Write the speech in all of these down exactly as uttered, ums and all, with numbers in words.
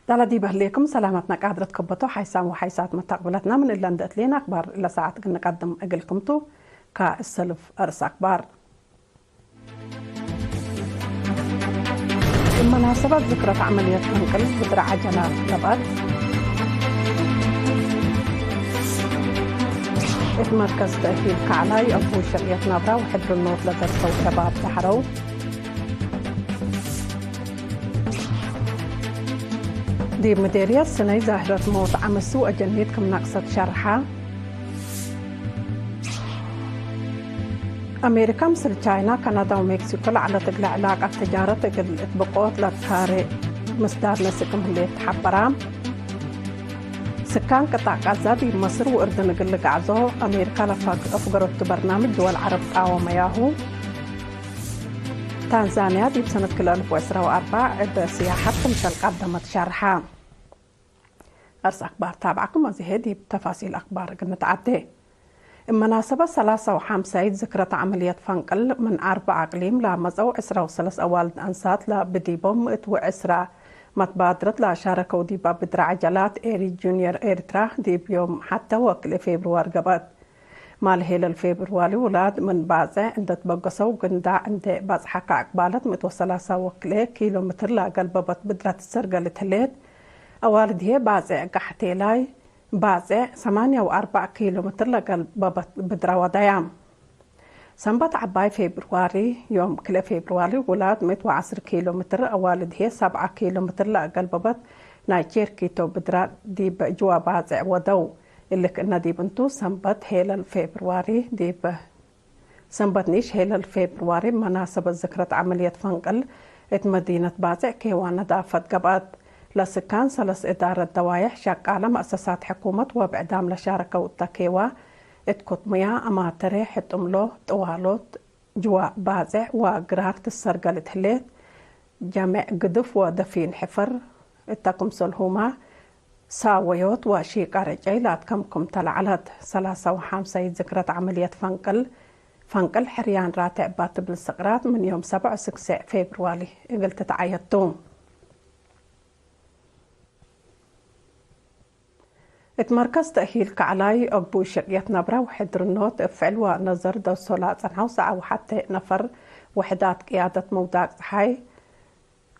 ዳላ ዲበ ህሌክም ሰላመትነ ቃድረት ከበቶ ሓይሳም ወሓይሳት መተቅብለትና ምን እለ እንደ እትሌን አክባር ለሰዓት እግል ንቀድም እግልክም ቱ። ከእሰልፍ አርእስ አክባር። እብ መናሰበት ዝክረት ዐመልየት ፈንቅል ብድር ዐጀላት ገብአት። እት መርከዝ ተእሂል ከዕላይ አቡይ ሸቅየት ናብራ ወሕድርኖት ለደርሰው ሸባብ ዳሕረው። ዲብ ምዴርየት ስነይ ዛህረት ሞት ዐመሱ አጀኒት ክም ነቅሰት ሸርሐ። አሜሪካ ምስል ቻይና፣ ካናዳ ወሜክሲኮ ለዐለት እግለ ዕላቀት ትጃረት እግል እት ብቆት ለትካሬ ምስዳድ ነስእ ክም ህሌት ተሐበራ። ስካን ቅጣዕ ቃዛ ዲብ መስር ወእርድን እግል ልግዕዞ አሜሪካ ለአፍገረቱ በርናምጅ ድወል ዐረብ ቃወመያሁ። ታንዛንያ ዲብ ሰነት ክልኤ አልፍ ወዕስራ ወአርበዕ እብ ስያሐት ክምሰል ቀደመት ሸርሐ። አርስ አክባር ታብዐኩም፣ አዜ ዲብ ተፋሲል አክባር እግል ንትዓዴ። እብ መናሰበት ሰላሳ ወሐምሳይት ዝክረት ዐመልየት ፈንቅል፣ ምን አርበዕ አቅሊም ለመጸው ዕስራ ወሰለስ አዋልድ አንሳት ለብዲቦም ምእት ወዕስራ መትባድረት ለአሻረከው ዲብ ብድር ዐጀላት ኤሪ ጁኒየር ኤሪትራ ዲብ ዮም ሐተ ወክልኤ ፌብርዋር ገብአት። ማልሄ ለልፌብርዋሪ ውላድ ምን ባጽዕ እንዴ ትበገሰው፣ ግንዳዕ እንዴ ባጽሐከ አቅባለት ምእት ወሰላሳ ወክልኤ ኪሎ ምትር ለአገልበበት ብድረት ትሰርገል እት ህሌት፣ አዋልድ ህዬ ባጽዕ ጋሕቴላይ፣ ባጽዕ ሰማንያ ወአርበዕ ኪሎ ምትር ለአገልበበት ብድረ ወደያ። ሰንበት ዐባይ ፌብርዋሪ፣ ዮም ክልኤ ፌብርዋሪ፣ ውላድ ምእት ወዐስር ኪሎ ምትር፣ አዋልድ ህዬ ሰብዓ ኪሎ ምትር ለአገልበበት ናይ ቼርኪቶ ብድረ ዲብ ጅዋ ባጽዕ ወደው። እሊ ክእነ ዲብ እንቱ፣ ሰንበት ሄለል ፌብርዋሪ ዲብ፣ ሰንበት ኒሽ ሄለል ፌብርዋሪ፣ መናሰበት ዝክረት ዐመልየት ፈንቅል እት መዲነት ባጽዕ ኬዋ ነዳፈት ገብአት። ለስካን ሰለስ እዳረት ደዋየሕ፣ ሸቃለ መአሰሳት ሕኩመት ወብዕዳም ለሻረከው እተ ኬዋ፣ እት ኩትምያ፣ አማተሬ፣ ሕጥምሎ፣ ጥዋሎት፣ ጅዋ ባጽዕ ወግራር ትሰርገል እት ህሌት፣ ጀሜዕ ግድፍ ወደፊን ሕፈር እተ ክምሰልሁመ፣ ሳወዮት ወሺቃ ርጨይ ለአትከምክምተ ለዐለት። ሰላሳ ወሐምሳይት ዝክረት ዐመልየት ፈንቅል፣ ፈንቅል ሕርያን ራቴዕ እባ ትብል ስቅራት ምን ዮም ሰብዕ እስክ ሴዕ ፌብርዋሪ እግል ትትዓየድ ቱ። እት መርከዝ ተእሂል ከዕላይ አግቡይ ሸቅየት ነብረ ወሕድርኖት እብ ፍዕል ወነዘር ደርሶ ለአጸንሐው ሰብዓ ወሐቴ ነፈር ውሕዳት ቅያደት መውዳቅ ጸሓይ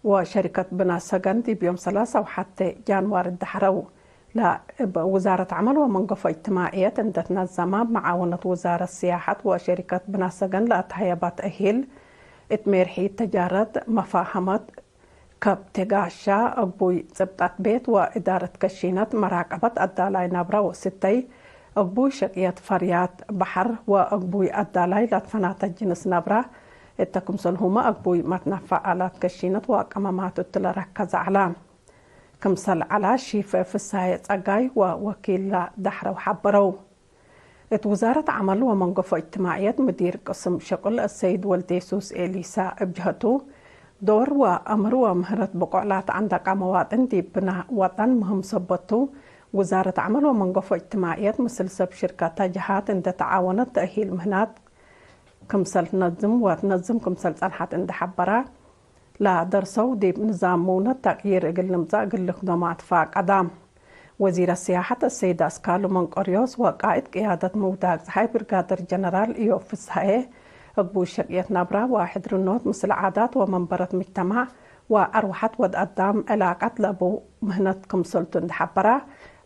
ወሸሪከት ብናት ሰገን ዲብ ዮም ሰላሳ ወሐቴ ጃንዋሪ ደሐረው። ለእብ ውዛረት ዐመል ወመንገፎ እጅትማዕየት እንዴ ትነዘመ፣ መዓውነት ውዛረት ስያሐት ወሸሪከት ብናት ሰገን ለአትሀየባ ተእሂል፣ እት ሜርሒት ተጃረት፣ መፋሀመት፣ ከብቴ ጋሻ፣ አግቡይ ጽብጠት ቤት ወእዳረት ከሺነት፣ መራቀበት አዳላይ ነብረ ወስተይ፣ አግቡይ ሸቅየት ፈርያት በሐር ወአግቡይ አዳላይ ለትፈናተ ጅንስ ነብረ እተ ክምሰልሁመ አግቡይ መትነፈዕ አላት ከሺነት ወቀመማት እቱ ለረከዘ ዐለ። ክምሰል ዐለ ሺፈ ፍስሐየ ጸጋይ ወወኪል ለደሐረው ሐበረው። እት ውዛረት ዐመል ወመንገፎ እጅትማዕየት ምዲር ቅስም ሸቁል አሰይድ ወልዴሱስ ኤሊሳ እብ ጀሀቱ፣ ዶር ወአምር ወምህረት ብቆዕ ለአትዐንደቀ መዋጥን ዲብ ብናእ ወጠን ምህም ሰበት ቱ፣ ውዛረት ዐመል ወመንገፎ እጅትማዕየት ምስል ሰብ ሽርከተ ጀሃት እንዴ ተዓወነት ተእሂል ምህናት ክምሰል ትነዝም ወትነዝም ክምሰል ጸንሐት እንዴ ሐበረ፣ ለደርሰው ዲብ ንዛም ምውነት ተቅዪር እግል ንምጸእ እግል ልክዶም አትፋቀዳ። ወዚር አስያሐት አሰይድ አስካሉ መንቆርዮስ ወቃእድ ቅያደት ምውዳቅ ጸሓይ ብርጋደር ጀነራል እዮብ ፍስሐዬ፣ እግቡይ ሸቅየት ነብረ ወሕድርኖት ምስል ዓዳት ወመንበረት ምጅተማዕ ወአርወሐት ወድ አዳም ዕላቀት ለቡ ምህነት ክምሰልቱ እንዴ ሐበረ፣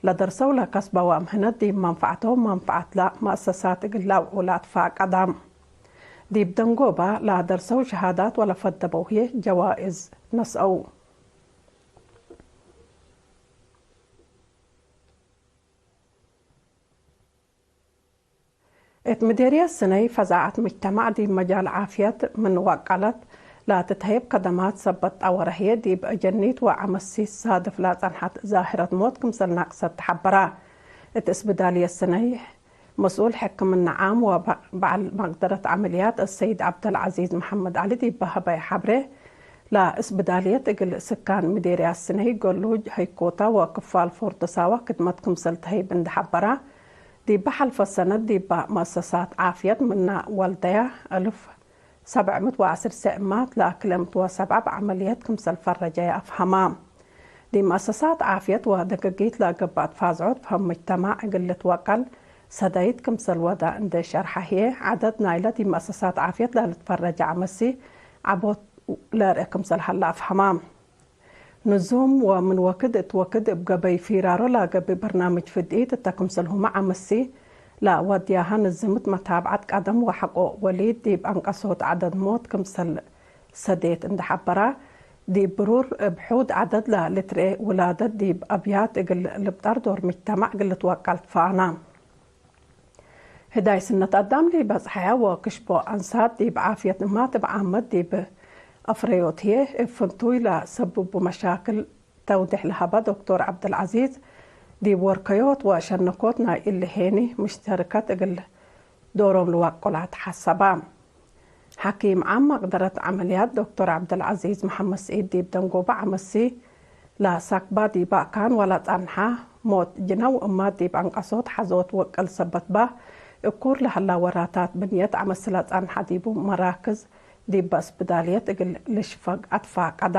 ለደርሰው ለከስበዋ ምህነት ዲብ መንፈዐቶም መንፈዐት ለመአሰሳት እግል ለአውዑ ለአትፋቀዳ። ዲብ ደንጎባ ለደርሰው ሸሃዳት ወለፈደበው ህዬ ጀዋእዝ ነስአው። እት ምዴርየት ስነይ ፈዛዐት ምጅተማዕ ዲብ መጃል ዓፍየት ምን ወቀለት ለትትሀየብ ከደማት ሰበት ጠወረ ህዬ፣ ዲብ አጀኒት ወዐመሲት ሳድፍ ለጸንሐት ዛህረት ሞት ክምሰል ናቅሰት ተሐበረ። እት እስብዳልየት ስነይ መስኡል ሕክምና ዓም ወበ-፣ በዐል መቅደረት ዐመልያት አሰይድ ዐብደልዐዚዝ መሐመድ ዐሊ ዲብ ሀበየ ሐብሬ፣ ለእስብዳልየት እግል ስካን ምዴርያት ስነይ፣ ገሉጅ፣ ሀይኮታ ወክፋል ፎርዶ ሳዋ ክድመት ክምሰል ተሀይብ እንዴ ሐበራ፣ ዲብ ሐልፈ ሰነት ዲብ መአሰሳት ዓፍየት ምነ ወልደያ አልፍ ሰብዕ ምእት ወዐስር ሰዕማት ለክልኤ ምእት ወሰብዓ በዐመልየት ክምሰል ፈረጀየ አፍሀማ። ዲብ መአሰሳት ዓፍየት ወደገጊት ለገብአት ፋዝዖት ፈሀም ሙጅተማዕ እግል ልትወቀል ሰደይት ክምሰል ወደ እንዴ ሸርሐ ህዬ፣ ዐደድ ናይለ ዲብ መአሰሳት ዓፍየት ለልትፈረጀ ዐመሲ ዐቦት ለርኤ ክምሰል ሀለ አፍሀማ። ንዙም ወምን ወክድ እት ወክድ እብ ገበይ ፊራሮ ለገብእ በርናምጅ ፍድኢት እተ ክምሰልሁመ ዐመሲ ለወድያሀ ንዝምት መታብዐት ቀደም ወሐቆ ወሊድ ዲብ አንቀሶት ዐደድ ሞት ክምሰል ሰዴት እንዴ ሐበራ፣ ዲብ ብሩር እብ ሑድ ዐደድ ለልትርኤ ውላደት ዲብ አብያት እግል ልብጠር ዶር ምጅተማዕ እግል ልትወቀል ትፈአና። ህዳይ ስነት አዳም ለኢበጽሐያ ወክሽቦ አንሳት ዲብ ዓፍየት እማት እብ ዓመት ዲብ አፍረዮት ህዬ እብ ፍንቱይ ለሰብቡ መሻክል ተውዴሕ ለሀበ ዶክቶር ዐብደልዐዚዝ፣ ዲብ ወርከዮት ወሸነኮት ናይ እሊ ሄኒ ሙሽተርከት እግል ዶሮም ልዋቆላ ተሐሰባ። ሐኪም ዓም መቅደረት ዐመልያት ዶክቶር ዐብደልዐዚዝ መሐመድ ስዒድ ዲብ ደንጎበ ዐመሲ ለሳክባ ዲበ አካን ወለጸንሐ ሞት ጅነው እማት ዲብ አንቀሶት ሐዞት ወቅል ሰበት በ እኩር ለሀላ ወራታት ብንየት ዐመሲ ለጸንሐ ዲቡ መራክዝ ዲበ እስብዳልየት እግል ልሽፈግ አትፋቀዳ።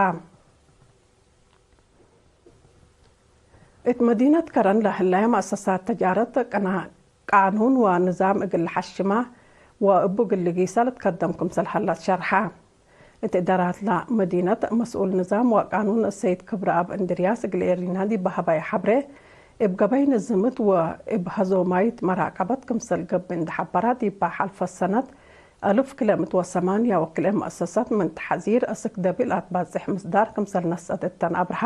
እት መዲነት ከረን ለህለየ መአሰሳት ተጃረት ቅና-፣ ቃኑን ወንዛም እግል ለሐሽማ ወእቡ እግል ልጊሳ ልትከደም ክምሰል ሀለ ሸርሐ። እት እዳራትለ መዲነት መስኡል ንዛም ወቃኑን እሰይድ ክብረአብ እንድርያስ እግል ኤሪና ዲብ ሀበየ ሐብሬ፣ እብ ገበይ ንዝምት ወእብ ሀዞማይት መራቀበት ክምሰል ገብእ እንዴ ሐበራ፣ ዲበ ሐልፈ ሰነት አልፍ ክልኤ ምእት ወሰማንያ ወክልኤ መአሰሰት ምን ተሐዚር አስክ ደብል ለአትባጽሕ ምስዳር ክምሰል ነስአት እተን አብርሃ።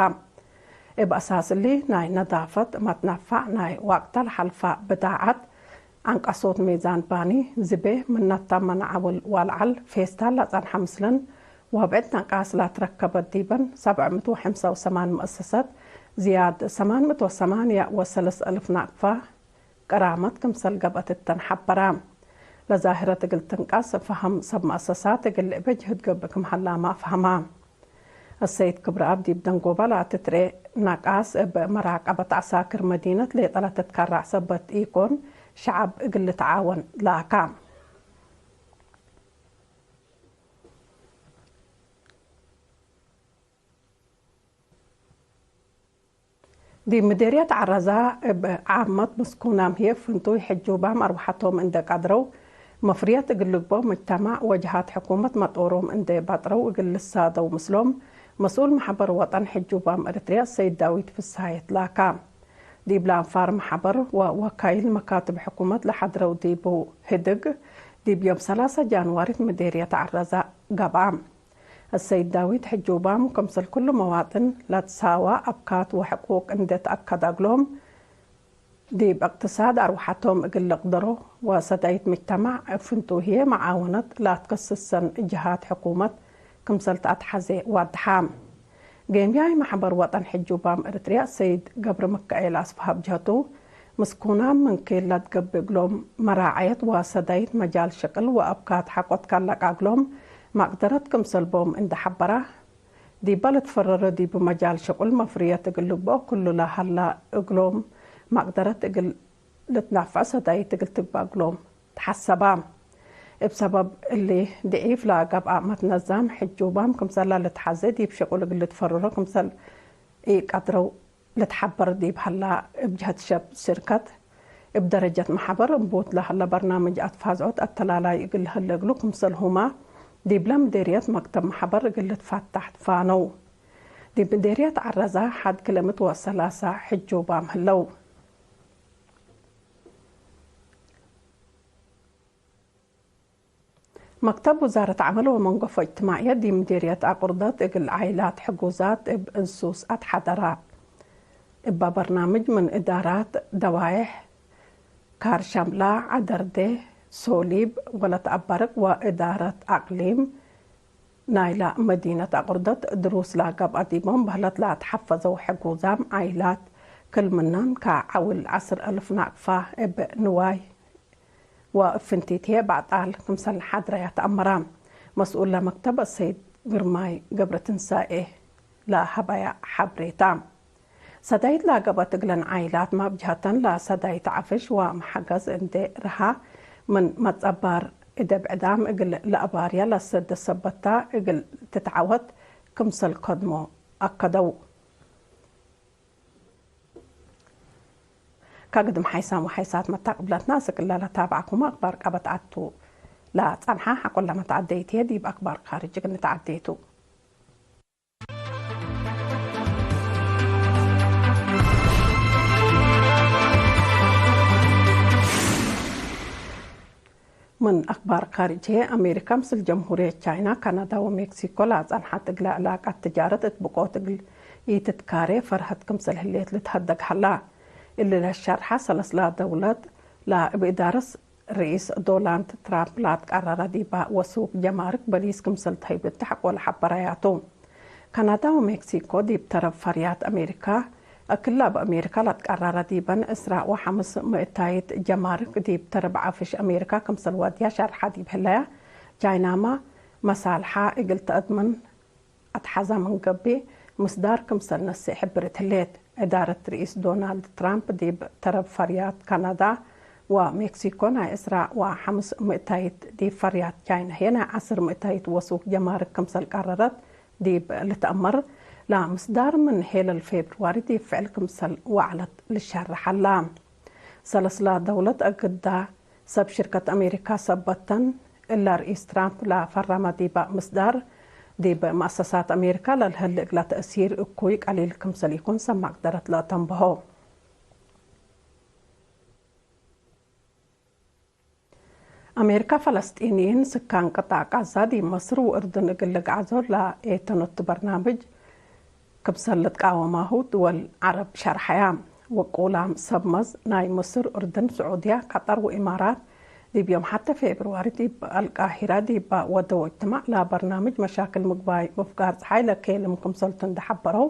እብ አሳስ እሊ፣ ናይ ነዳፈት መትነፋዕ ናይ ወቅተ ለሐልፈ ብዳዐት፣ አንቀሶት ሜዛን ባኒ፣ ዝቤ፣ ምነተ መነ ዐውል ወለዐል ፌስታል ለጸንሐ ምስለን ወብዕድ ነቃስ ለትረከበት ዲበን፣ ሰብዕ ምእት ወሐምሳ ወሰማን መአሰሰት ዝያድ ሰማን ምእት ወሰማንያ ወሰለስ አልፍ ናቅፋ ቅራመት ክምሰል ገብአት እተን ሐበራ። ለዛህረት እግል ትንቀስ ፈሀም ሰብ መአሰሳት እግል ልእበ ጅህድ ገብእ ክም ሀላመ አፍሀማ። አሰይድ ክብረአብ ዲብ ደንጎበ ለአትትርኤ ነቃስ እብ መራቀበት ዐሳክር መዲነት ሌጠ ለትትከረዕ ሰበት ኢኮን፣ ሸዐብ እግል ልትዓወን ለአካ። ዲብ ምዴርየት ዐረዛ እብ ዓመት ምስኩናም ህዬ ፍንቱይ ሕጁባም አርወሐቶም እንዴ ቀድረው፣ መፍርየት እግል ልግበኦ ሙጅተማዕ ወጀሃት ሕኩመት መጦሮም እንዴ በጥረው እግል ልሳደው ምስሎም፣ መስኡል መሕበር ወጠን ሕጁባም እርትርየ ሰይድ ዳዊት ፍስሃየ ትላካ። ዲብለ አንፋር መሕበር ወወካይል መካትብ ሕኩመት ለሐድረው ዲቡ ህድግ፣ ዲብ ዮም ሰላሰ ጃንዋሪት ምዴርየት ዐረዛ ገብአ። አሰይድ ዳዊት ሕጁባም፣ ክምሰል ኩሉ መዋጥን ለትሳወ አብካት ወሕቁቅ እንዴ ተአከደ እግሎም፣ ዲብ እቅትሳድ አርወሐቶም እግል ልቅደሮ ወሰዳይት ምጅተማዕ እብ ፍንቱ ህዬ መዓወነት ለአትከስሰን ጅሃት ሕኩመት ክምሰል ተአትሐዜ ዋድሐ። ጌምያይ መሕበር ወጠን ሕጁባም እርትርያ ሰይድ ገብረምካኤል አስፍሃ ብጀህቱ፣ ምስኩናም ምን ክል ለትገብእ እግሎም መራዐየት ወሰዳይት መጃል ሽቅል ወአብካት ሐቆ ትከለቅ እግሎም መቅደረት ክምሰል ቦም እንዴ ሐበራ፣ ዲበ ልትፈረረ ዲብ መጃል ሽቁል መፍርየት እግል ልግበኦ ክሉ ለሀላ እግሎም መቅደረት እግል ልትናፈዕ ሰዳይት እግል ትግበእ እግሎም ተሐሰባ። እብ ሰበብ እሊ፣ ድዒፍ ለገብአ መትነዛም ሕጁባም ክምሰል ለልትሐዜ ዲብ ሽቁል እግል ልትፈረሮ ክምሰል ኢቀድረው ልትሐበር ዲብ ሀላ፣ እብ ጀህት ሸብ ሽርከት፣ እብ ደረጀት መሕበር እምቡት ለሀለ በርናምጅ አትፋዝዖት አተላላይ እግል ለሀለ እግሉ፣ ክምሰልሁመ ዲብለ ምዴርየት መክተብ መሕበር እግል ልትፈታሕ ትፋነው። ዲብ ምዴርየት ዐረዛ ሐድ ክልኤ ምእት ወሰላሳ ሕጁባም ህለው። መክተብ ውዛረት ዐመል ወመንገፎ እጅትማዕየት ዲብ ምዴርየት አቁርደት እግል ዓይላት ሕጉዛት እብ እንሱስ አትሐደራ። እበ በርናምጅ ምን እዳራት ደዋዬሕ ካር ሸምላ፣ ዐደርዴ፣ ሶሊብ ወለትአበርቅ ወእዳረት አቅሊም ናይላ መዲነት አቁርደት ድሩስ ለገብአ ዲቦም በህለት ለአትሐፈዘው ሕጉዛም ዓይላት ክል ምነን ከዐውል ዐስር አልፍ ናቅፋ እብ ንዋይ ወእብ ፍንቲት ህዬ በዕጣል ክምሰል ሐድረያ ተአመረ። መስኡል ለመክተብ አሰይድ ግርማይ ገብረትንሳኤ ለሀበያ ሐብሬታ፣ ሰዳይት ለገብአት እግለን ዓይላት ማብጅሀተን ለሰዳይት ዐፍሽ ወመሐገዝ እንዴ ረሃ፣ ምን መጸባር እደ ብዕዳም እግል ለአባርያ ለሰደ ሰበታ እግል ትትዓወት ክምሰል ከድሞ አከደው። ከግድም ሓይሳም ወሓይሳት መታቅብለትና፣ እስክ እለ ለታብዐኩመ አክባር ቀበት ዐድ ቱ ለጸንሐ ሐቆለ መትዐደይት ህዬ፣ ዲብ አክባር ካርጅ እግል ንትዐዴ ቱ። ምን አክባር ካርጅ ህዬ፣ አሜሪካ ምስል ጀምሁርየት ቻይና፣ ካናዳ ወሜክሲኮ ለአጸንሐት እግለ ዕላቀት ትጃረት እት ብቆት እግል ኢትትካሬ ፈርሀት ክምሰል ህሌት ልትሀደግ ሀላ። እሊ ለሸርሐ ሰለስላ ደውለት ለእብ እዳረት ርኢስ ዶናልድ ትራምፕ ለአትቀረረ ዲበ ወሱቅ ጀማርክ በሊስ ክምሰል ተህይብ ልትሐቆ ለሐበረያቱ። ካናዳ ወሜክሲኮ ዲብ ተረብ ፈርያት አሜሪካ፣ እክለ እብ አሜሪካ ለአትቀረረ ዲበን ዕስራ ወሐምስ ምእታይት ጀማርክ ዲብ ተረብ ዐፍሽ አሜሪካ ክምሰል ወድያ ሸርሐ ዲብ ህለያ፣ ቻይናመ መሳልሐ እግል ተአድምን አትሐዛ ምን ገብእ ምስዳር ክምሰል ነስእ ሕብርት ህሌት። እዳረት ርኢስ ዶናልድ ትራምፕ ዲብ ተረብ ፈርያት ካናዳ ወሜክሲኮ ናይ ዕስራ ወሐምስ ምእታይት፣ ዲብ ፈርያት ቻይና ህዬ ናይ ዐስር ምእታይት ወሱክ ጀማርክ ክምሰል ቀረረት ዲብ ልትአመር ለምስዳር ምን ሔለል ፌብርዋሪ ዲብ ፍዕል ክምሰል ወዐለት ልሸርሕ ዐላ። ሰለስላ ደውለት እግዳ ሰብ ሽርከት አሜሪካ ሰበተን፣ እለ ርኢስ ትራምፕ ለፈረመ ዲበ ምስዳር፣ ዲብ መአሰሳት አሜሪካ ለልሀሌ እግለ ተእሲር እኩይ ቀሊል ክምሰል ኢኮን ሰብ መቅደረት ለአተንበሆ። አሜሪካ፣ ፈለስጢንይን ስካን ቅጣዕ ቃዛ ዲብ መስር ወእርድን እግል ልግዓዞ ለኤተኖቱ በርናምጅ፣ ክምሰል ልትቃወማሁ ድወል ዐረብ ሸርሐያ። ወቁላም ሰብ መዝ ናይ ምስር፣ እርድን፣ ስዑድያ፣ ቀጠር ወኢማራት ዲብ ዮም ሐቴ ፌብርዋሪ ዲብ አልቃሂራ ዲበ ወደው እጅትማዕ ለበርናምጅ መሻክል ምግባይ ምፍጋር ጸሓይ ለኬልም ክምሰልቱ እንዴ ሐበረው፣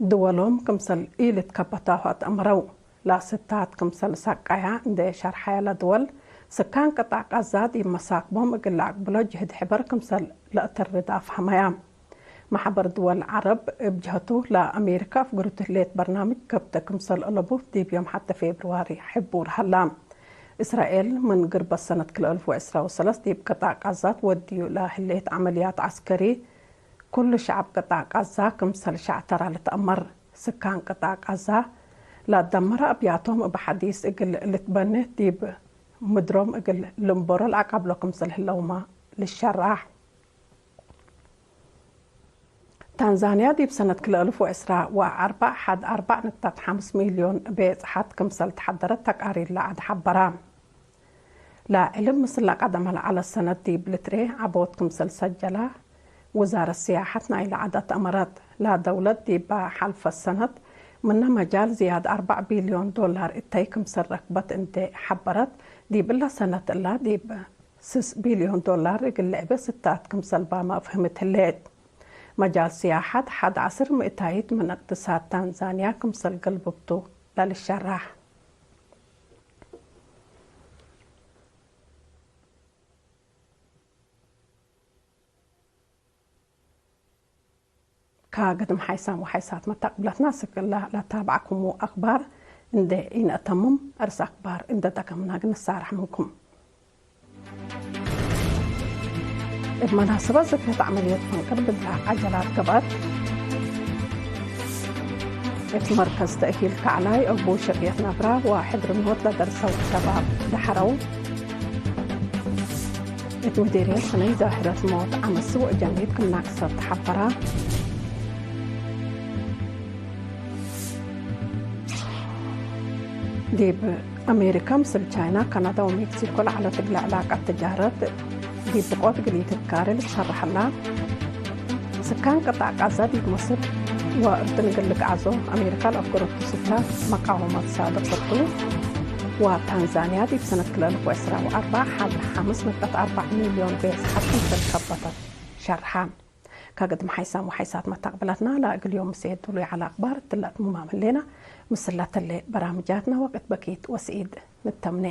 ድወሎም ክምሰል ኢልትከበታሁ አትአመረው። ለስታት ክምሰል ሰቀያ እንዴ ሸርሐያ ለድወል ስካን ቅጣዕ ቃዛ ዲብ መሳክቦም እግል ለአቅብሎ ጅህድ ሕበር ክምሰል ለአተርድ አፍሀመያ። መሕበር ድወል ዐረብ እብ ጀህቱ፣ ለአሜሪካ አፍግርቱ ህሌት በርናምጅ ከብተ ክምሰል አለቡ ዲብ ዮም ሐቴ ፌብርዋሪ ሕቡር ሀላ። እስራኤል ምን ግርበት ሰነት ክልኤ አልፍ ወዕስራ ወሰለስ ዲብ ቅጣዕ ቃዛ ትወድዩ ለህሌት ዐመልያት ዐስከሪ፣ ኩሉ ሸዐብ ቅጣዕ ቃዛ ክምሰል ሸዕተራ ልትአመር። ስካን ቅጣዕ ቃዛ ለአትደመረ አብያቶም እብ ሐዲስ እግል ልትበኔ ዲብ ምድሮም እግል ልንበሮ ለአቃብሎ ክምሰል ህለውመ ልሸራሕ። ታንዛንያ ዲብ ሰነት ክልኤ አልፍ ወዕስራ ወአርበዕ ሐድ አርበዕ ንቅጠት ሐምስ ሚልዮን ቤጽሐት ክምሰል ተሐደረት ተቃሪር ለዐድ ሐበራ። ለዕልም ምስል ለቀደመ ለዐለ ሰነት ዲብ ልትሬ ዐቦት ክምሰል ሰጀላ ውዛረት ስያሐት ናይለ ዐድ አትአመረት። ለደውለት ዲበ ሐልፈ ሰነት ምነ መጃል ዝያድ አርበዕ ቢልዮን ዶላር እተይ ክምሰል ረክበት እንዴ ሐበረት፣ ዲብ እለ ሰነት እላ ዲብ ስስ ቢልዮን ዶላር እግል ልዕቤ ስታት ክምሰልባመ አፍህምት ህሌት። መጃል ስያሐት ሐድ ዐስር ምእታይት ምን እቅትሳድ ታንዛንያ ክምሰል ገልብብቱ ለልሸራሕ። ከግድም ሓይሳም ወሓይሳት መታቅብለትና፣ እስክ እለ ለታብዐኩሙ አክባር እንዴ ኢነአተምም፣ አርስ አክባር እንዴ ደገምና እግል ንሳረሕ ምንኩም። እብ መናሰበት ዝክርየት ዐመልየት ፈንቅል ብድላ ዐጀላት ገብአት። እት መርከዝ ተእሂል ከዕላይ አቡ ሸቅየት ነብራ ወሕድርኖት ለደርሰው ሸባብ ደሐረው። እት ምዲርየት ሰነይ ዛህረት ሞት ዐመሱ ወእጀኒት ክም ናቅሰት ተሐበራ። ዲብ አሜሪካ ምስል ቻይና፣ ካናዳ ወሜክሲኮ ለዐለት እግለ ዕላቀት ትጃረት ዲብ ብቆት እግል ኢትትካሬ ልትሰረሐላ። ስካን ቅጣዕ ቃዛ ዲብ ምስር ወእርድን እግል ልግዓዞ አሜሪካ ለአፍገረቱ ስታት መቃወመት ሳድቅ እቱ። ወታንዛንያ ዲብ ሰነት ክልኤ አልፍ ወዕስራ ወአርበዕ ሐድ ሐምስ ነጥበት አርበዕ ሚልዮን ቤጽሐት ክምሰል ከበተት ሸርሐ። ከግድም ሓይሳም ወሓይሳት መታቅብለትና ለእግል ዮም ምሴ ዱሉይ ዐለ አክባር እትለ አትሙማም ህሌና። ምስል ለተሌ በራምጃትና ወቅት በኪት ወስኢድ ንተምኔ።